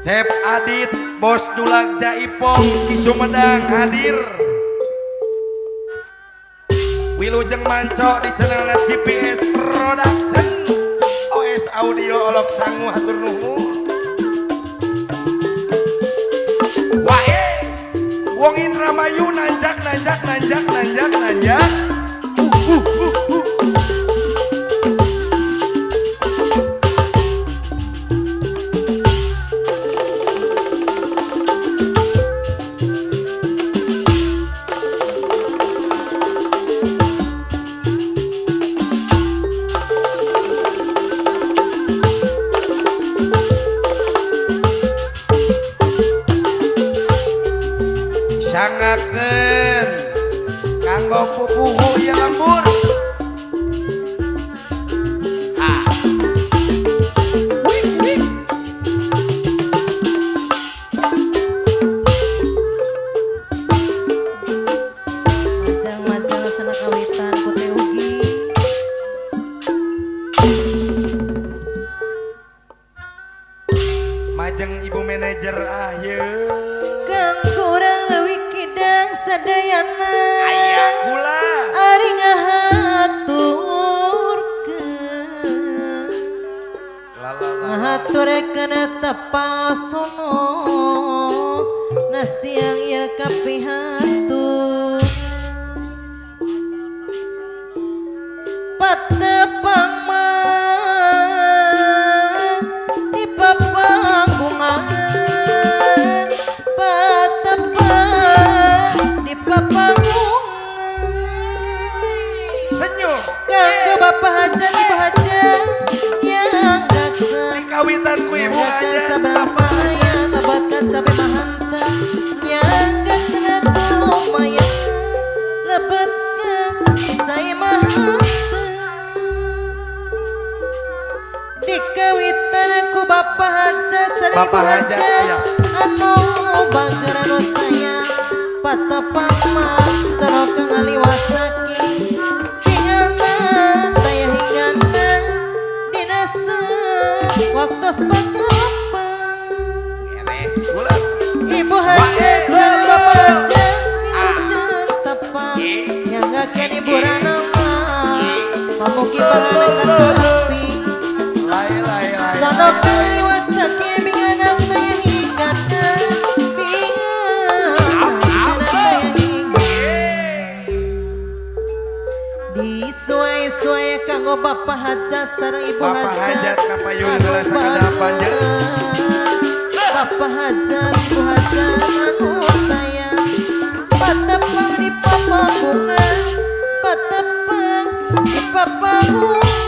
Cep Adit bos Dulag Jaipong di Sumedang hadir. Wilujeng Manco di channel GPS Production OS Audio Olok Sangu hatur nuhun. Wae wong Indramayu nanjak nanjak nanjak nanjak nanjak. Sangakeun kanggo pupuhu ieu lembur. Ah. Wih wih. Majang-majang cenah kawitan ku teh ugi. Majeng ibu manajer ah ye. Kang kurang leuwih kidang sadayana. Aya kula. Ari ngahaturkeun. Ngahaturkeun tepasono. Nasiang ieu kapihatur. Patepang mah di papanggungan. Patepang di papanggungan. Senyum. Kanggo Bapak Hajat Ibu Hajat nyanggakeun di kawitan ku Ibu Hajat. Sabrang saya lebatkan sampai mahanta nyanggakeun atuh maya lebetkeun saya mahanta. Di kawitan ku Bapak Hajat sareng Ibu Hajat anu bager anu sayang patepang mah saroka ngaliwasaki tinggalna taya hingana dina waktos patepang. Ibu Hajat sareng Bapak Hajat wilujeng tepang nyanggakeun hiburan mah pamugi bahana katampi. Sono kaliwat saki bingana taya hingana bingana taya hingana. Disuai-suai kanggo Bapak Hajat sareng Ibu Hajat. Bapak Hajat kapayun heula sakadapan je. Bapak Hajat Ibu Hajat anu sayang patepang di papanggungan patepang di papanggungan.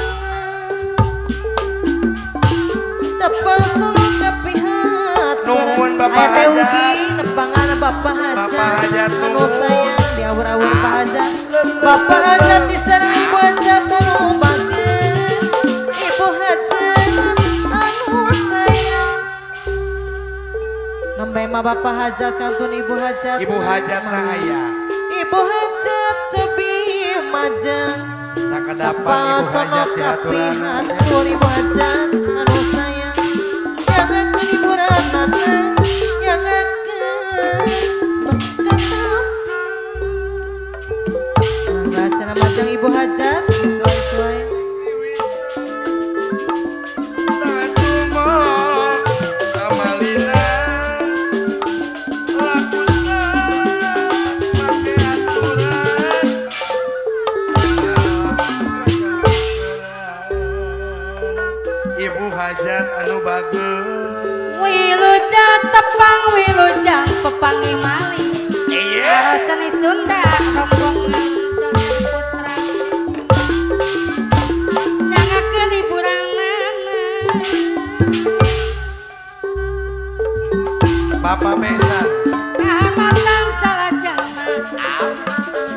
Tepang solo kapihat nuhun Bapak Hajat nepangan Bapak Hajat. Bapak Hajat anu sayang diawur-awur Pak Hajat. Bapak Hajat disareng Ibu Hajat anu bager. Ibu Hajat anu sayang nembe mah Bapak Hajat kantun Ibu Hajat. Ibu Hajat na aya. Ibu Hajat cobi majang sakadapan Ibu Hajat diaturan. Ibu Hajat anu sayang nyangakeun hiburanana nyangakeun katapi. Mangga cenah majang Ibu Hajat disuai-suai. Ibu Hajat anu bagus. Wilujeng tepang wilujeng pepangi mali. Iya. Seni Sunda rombongan Dodong Putra nyangakeun hiburanana. Bapak Besan kahormatan salajengna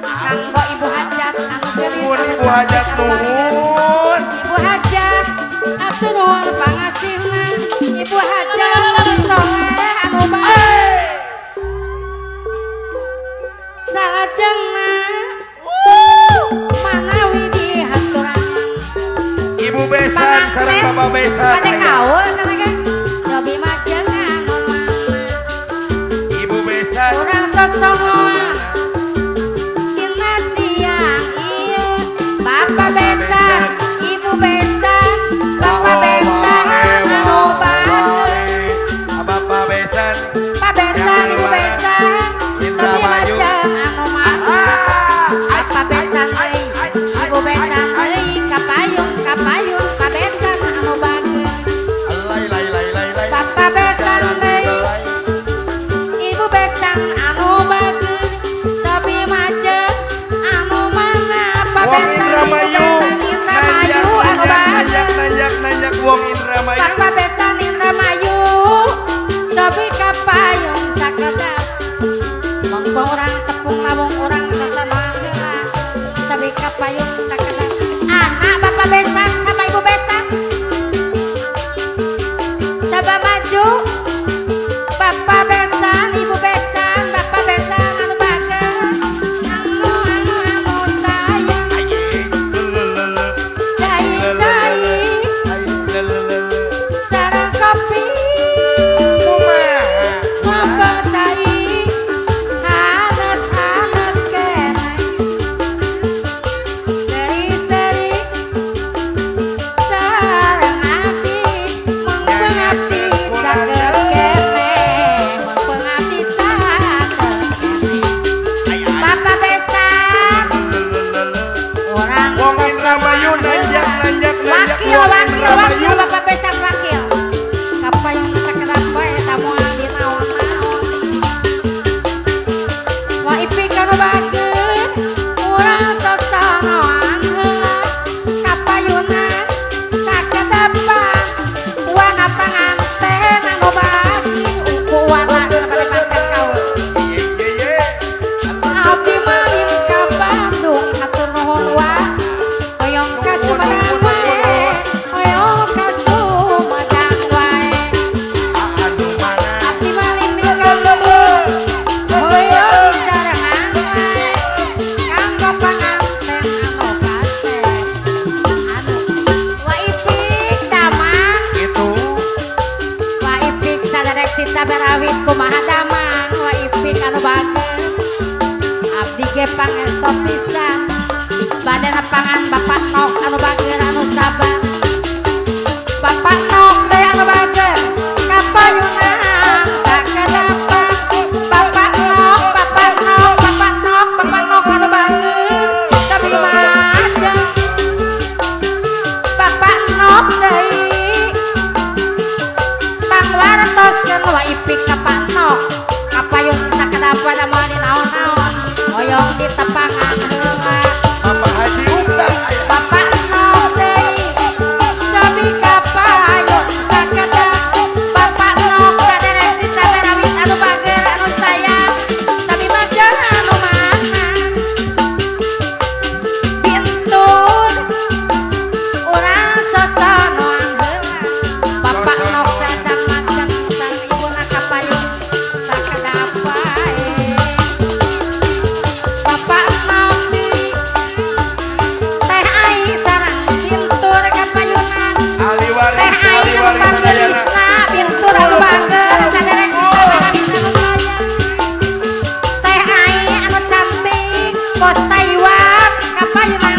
kanggo Ibu Hajat anu geulis. Nuhun Ibu Hajat nuhun. Ibu Hajat atur nuhun pangasihna. Ibu Hajat anu soleh anu bae. Salajengna manawi dihaturan Ibu Besan sareng Bapak Besan. Bade kaul cenah ge. Cobi majeng anu sosonoan dina siang ieu Bapak besan Ibu besan Bapak besan anu bager Bapak besan Pak besan Ibu besan cobi macam anu mana Bapak besan euy Ibu besan euy kapayun kapayun Pak besan anu bager Bapak besan deui Ibu besan anu bager cobi macam anu mana Pak Wong besan Ibu Indramayu besan Indramayu anu nanjak bager nanjak nanjak wong Indramayu Bapak besan Indramayu cobi kapayun sakedap monggo urang tepung lawung urang sesonoan heula cobi kapayun sakedap anak Bapak besan sama Ibu besan coba maju Bapak besan Ibu besan Bapak besan anu bager anu anu anu sayang cai cai sareng kopi ngopo cai hanet hanet keneh seri seri sareng abdi monggo abdi caket keneh monggo abdi caket keneh Bapak besan orang Wong Indramayu nanjak nanjak nanjak wakil wong wakil wakil Indramayu Bapak besan wakil kapayun sakedap bae tamuan di naon-naon Wa ipik anu bager urang sosonoan heula kapayunan sakedapan wana panganten anu bagir uku wana pada pancen kaul abdi malim ka Bandung hatur nuhun wa hoyong ka Sumedang wae hoyong ka Sumedang wae abdi malim di Bandung hoyong sarengan wae kanggo panganten anu kasep anu wa ipik damang itu wa ipik saderek sita berawit kumaha damang wa ipik anu bager abdi ge pangesto pisan bade nepangan Bapak Nok anu bager anu sabar Bapak Nok deui anu bager kapayunan sakedapan Bapak Nok Bapak Nok Bapak Nok Bapak Nok anu bager tapi macam Bapak Nok deui tangwartoskeun wa ipik ka Pak Nok kapayun sakedapan moal dinaon-naon hoyong ditepangan heula Bapak Haji Undang aya Bapak Nok deui cobi kapayun sakedap Bapak Nok saderek sita berawit anu bager anu sayang tapi macan anu mana Bintur urang sosonoan heula Bapak Nok sacan macan sareng ibuna kapayun sakedap wae Bapak Nok di Teh Ai sareng Bintur kapayunan ahli Teh waris Ai ahli anu waris bager sadayana isna Bintur anu bager saderek sita berawit anu sayang Teh Ai anu cantik bos Taiwan kapayunan